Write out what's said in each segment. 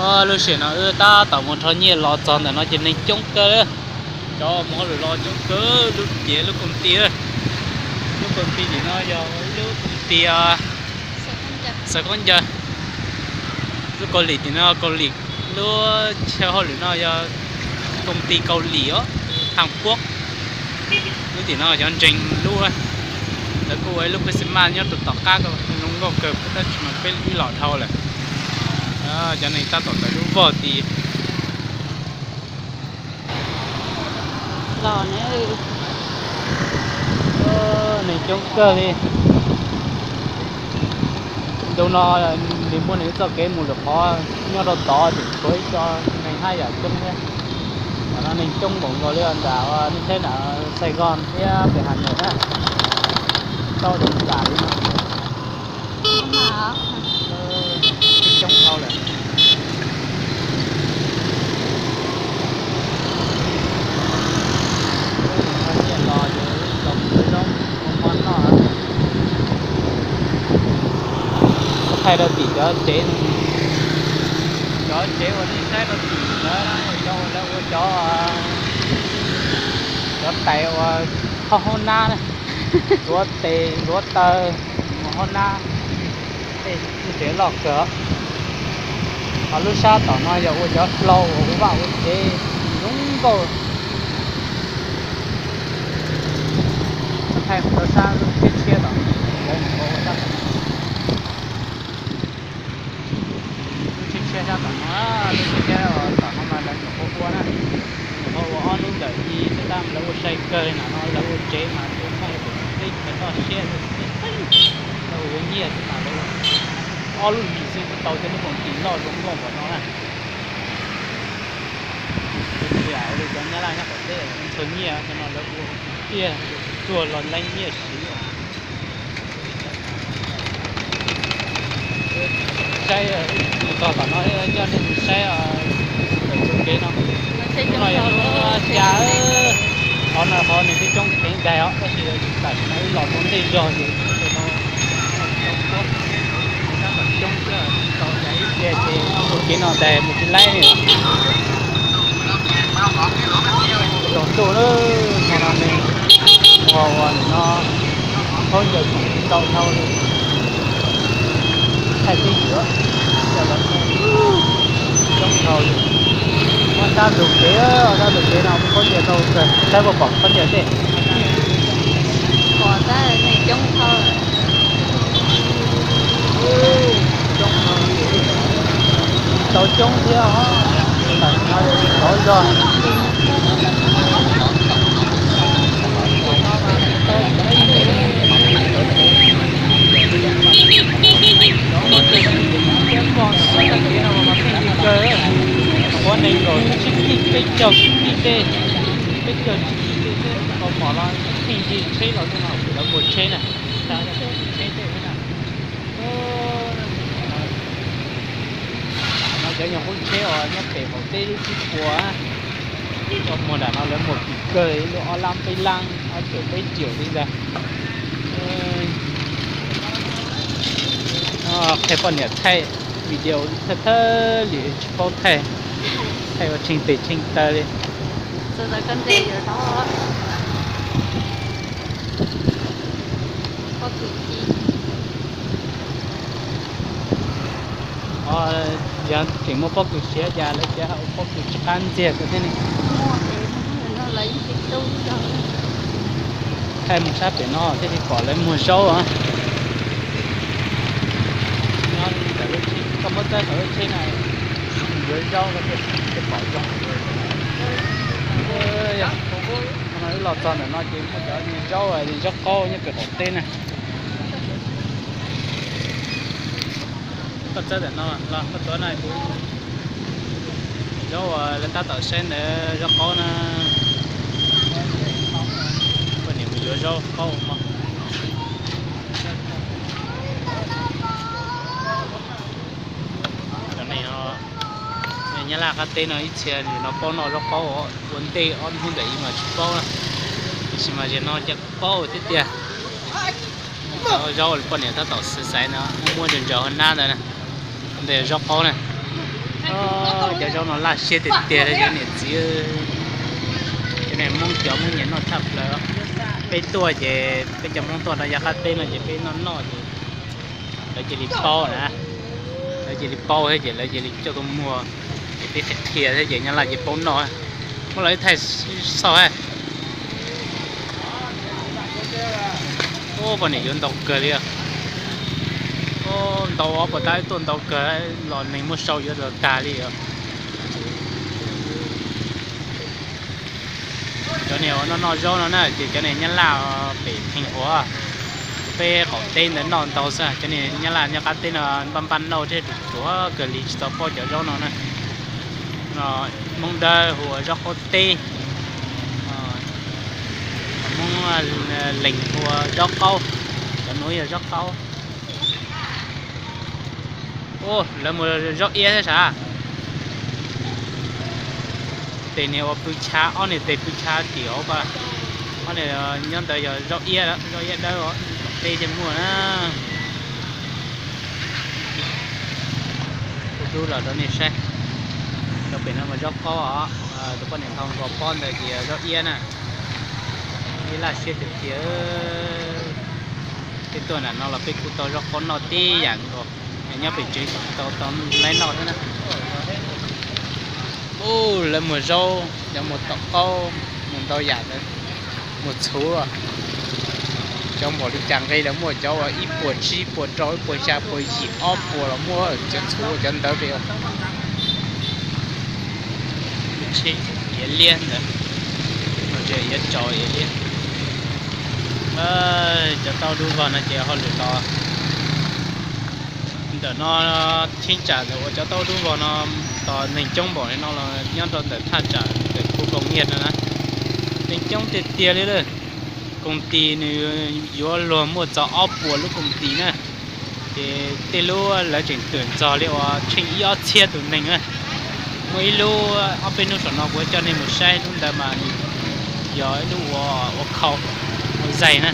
Lub sij hawm no wb tab tom mus rho nyiaj los txog ntawm no ces neeg coob kawg li. Cov mus hauj lwm los coob kawg, lub tiav lub koom ti, lub koom ti tim no yog lub koom ti xav khaub ncaws. Lub Kaus Lim tim no Kaus Lim, lub chaw hauj lwm no yog koom ti Kaus Lim os, Hàn Quốc. Lub tim no cov ntseeg lub, lawv kuj ua ib lub Christmas nyob rau tom qab ko zoo nkauj kawg, tab sis mas peb wb los dhau lawm. Cov neeg tab tom tawm lub voj tid. Los ne, neeg coob kawg li. Ntu no nws muaj nws txoj kev mus lwm qhov, nyob rau tod ces tshuav ib co neeg haj yam coob thiab. Tam no neeg coob npaum nkaus li nram, nej saib nram Sài Gòn thiab pem Hà Nội na, tau coob tas li no. Coob dhau lawm. Nyiaj los ces los ua zaub ua mov noj. Thaij rau tim cov tsev, cov tsev uas nej saib rau tim ntawd, cov uas lawv ua cov, cov tais uas thauj haub nab na, ntxuav tes ntxuav taw mus haub nab, tej tsev loj kawg. Ho lub sab tom no yog ua cov hlau uas ua vaj ua tsev zoo nkauj. Thaij mus rau sab lub tshiab tshiab tom, lawv nyuam qhuav ua sab tom no. Lub tshiab tshiab sab tom no, lub tshiab tshiab tom no mas lawv nyuam qhuav ua na, nyuam qhuav ua ob hnub ntawm i, tab sis lawv ua sai kawg li no, lawv ua tsev mas ua muaj tus teb chaws toj siab, lawv ua yuav nyiaj xwb mas lawv ua ob lub hlis xwb twb tau cov lub koom ti loj zoo nkauj npaum no na. Ua li cov Nyab Laj nyob qaum teb ntxhua nyiaj, cov no lawv ua tiag, tuag los leej nyiaj siv. Saib mus txog tom no coj nej mus saib txoj kev no. Hnub no yog hnub xya, qhov no qhov nws twb coob heev daig os, tab sis tam sim no wb los tau ntej zog ces coob xwb, tau cas ib pliag ces txoj kev no daig mus tsis laib li. Tsaus ntuj lawm, hmo no neeg ua ua nim no khaub ncaws khoom tsis tau dhau li. Thaij peb yuav coj los coob dhau li. Muab sab ntug kev, sab ntug kev no muaj khaub ncaws tau kawg, saib puas pom khaub ncaws tej. Pom tab neeg coob dhau. Coob dhau, tau coob thiab os, tam sim no yog tsis tau zog. Cov muaj tej txiv thiab pog xwb tag kev no mas pheej yig kawg, qhuav nees nkaum tsib txij peb caug tsib txij tej, peb caug tsib txij tej xwb tau pom los pheej yig tsheb los tej no, lawv muag tsheb na, tsheb tej na. No cov nyuag qub tsheb uas nyob pem qaum teb lub tsib puas, cov muag nram no lawv muag kim kawg, ib lub ob lab peb lab, ob triệu peb triệu li ntag. Qhia poj niam thaij video thawj thawj li tsis paub thaij, thaij ua tsheej tes tsheej taw li. Yog tseem muaj pob kws siav cas lawv tias ua pob kws tsis qab ntxiag ko thiab ne. Thaij mus sab pem no thiaj li pom lawv muag zaub. Koj muab txawb saum lub tsheb na, yuav zaub ko thiaj pom zoo. Wb los txog ntawm no ces muaj cov niag zaub, zaub qaub nyob pem qaum teb na. Koj txawb ntawm no los koj tuav no kuv, zaub uas lawv tab tom saib ntawd zaub qaub na. Poj niam mus yuav zaub qaub mog. Cov neeg Nyab Laj qab teb no ib txhia nim no paub noj zaub qaub, ua ntej ob hnub ntawm i mas tsis paub na, tiam sis mas zaum no cas kuj paub thiab tiag. Cov zaub poj niam tab tom xaiv xaiv no, muab ntsaws ntsaws hauv nab ntawd na, ntawd zaub qaub na. Cov zaub no laj siab tiag tiag li cov niam txiv. Cov niag Hmoob cov Hmoob nyiam noj tshaj plaws. Peb tuaj ces peb cov Hmoob tuaj rau yav qab teb no ces peb noj noj ces lawv cia li paub na. Lawv cia li paub thiab ces lawv cia li coj tuaj muag. Ces peb qhia qhia thiab ces nyab laj ces paub noj. Muab los ib thaij xauj hab. Ub, poj niam yuav ntau kawg li. Ub, ntau ob puas tab tuaj ntau kawg los neeg muab sau yuav los tag li os. Cov niag uas noj noj zaub no na ces cov niag nyab laj pem Theej Huav, peb qaum teb ntawd noj ntau xwb. Cov niag nyab laj nyob qab teb no npaj npaj nauj thiab ruam ruam kawg li tsis tau paub cov zaub no na. Hmoob Dawb hu ua zaub qaub teb, Hmoob Leeg hu ua zaub qaub, cov nuav yog zaub qaub. Ub, lawv mus zaub iab thiab sav. Tes niag ua pw chav, ob niag tes pw chav tim hauv pas. Ob niag nyob ntawd yog zaub iab, zaub iab dawb, teb thiaj muaj na. Kuv rub los rau nej saib. Rau pem no mas zaub qaub os, tus poj niam nthau nkaus pob ntawd ces yog zaub iab na. Ib laj siab tiag tiag. Peb tuaj nram no los peb kuj tau zaub qaub noj tib yam nkaus, nyob pem tsev tsis tau tau laib noj thiab na. Ub, lawv muag zaub, cov muag tom qaub, muag ntau yam ntawd, muag txhuv. Cov npaum li cas nqe lawv muaj cov uas ib puas tsib puas rau ib puas xya puas yim ob puas los muaj, cov txhuv cov ntawd pem. Tsheb iav liab ntawd, no tseem iav tsaus iav liab. Cov tauj dub vog no ces hauj lwm los ntawm no, cheeb tsam ntawm uas cov tauj dub vog no tos neeg coob npaum li no los nyob rau ntawm thaj tsam ntawm khu koom nyiaj no na, neeg coob tiag tiag li lawm. Koom tis nws yuav luag muaj txog ob puas lub koom tis na. Ces tej lub lawv tseem twm txog li uas tsheej ib ob txhiab tus neeg na. Muaj ib lub ob peb hnub saum no kuv coj nej mus saib, lub ntawd mas nws yog ib lub ua, ua khau, ua zaig na.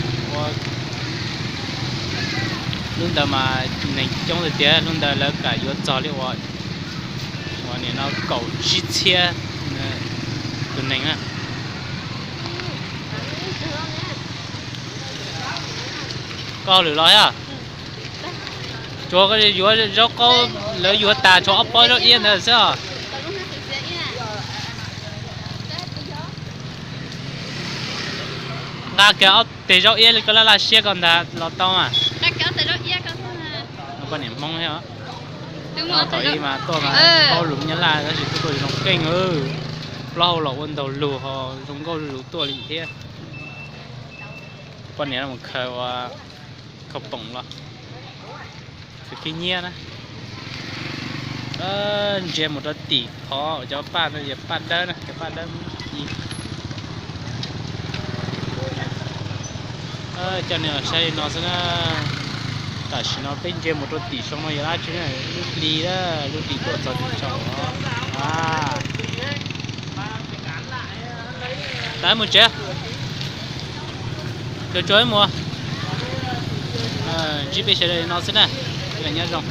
Lub ntawd mas neeg coob tiag tiag, lub ntawd lawv kam yuav txog li uas, uas nim no kaum tsib txhiab tus neeg na. Koj hauj lwm los thiab? Tsuav yuav zaub qaub, lawv yuav tas tshuav ob pob zaub iab ntawd xwb os. Nqa kiag ob teg zaub iab li koj laj laj siab ko ntag los tau mas. Poj niam Hmoob thiab. Thaum ub mas tuaj mas paub lus Nyab Laj tab sis tuaj tuaj zoo keej, plaub hau los ua ntaug lug ho zoo nkauj zuj zus tuaj li thiab. Poj niam mus khaws ua khau poom los, khaws khib nyiab na. Ntsia mus rau tim qhov cov paj no yog paj dawb na, cov paj dawb. Coj nej los saib li no xwb na. Tam sim no peb ntsia mus rau tim saum no yog dab tsi na, lub hli, lub hli tuaj txog tim saum no. Lawv mus tsev, tsuag tsuag ib mus. Ntsib peb sawv daws li no xwb na, nyob zoo.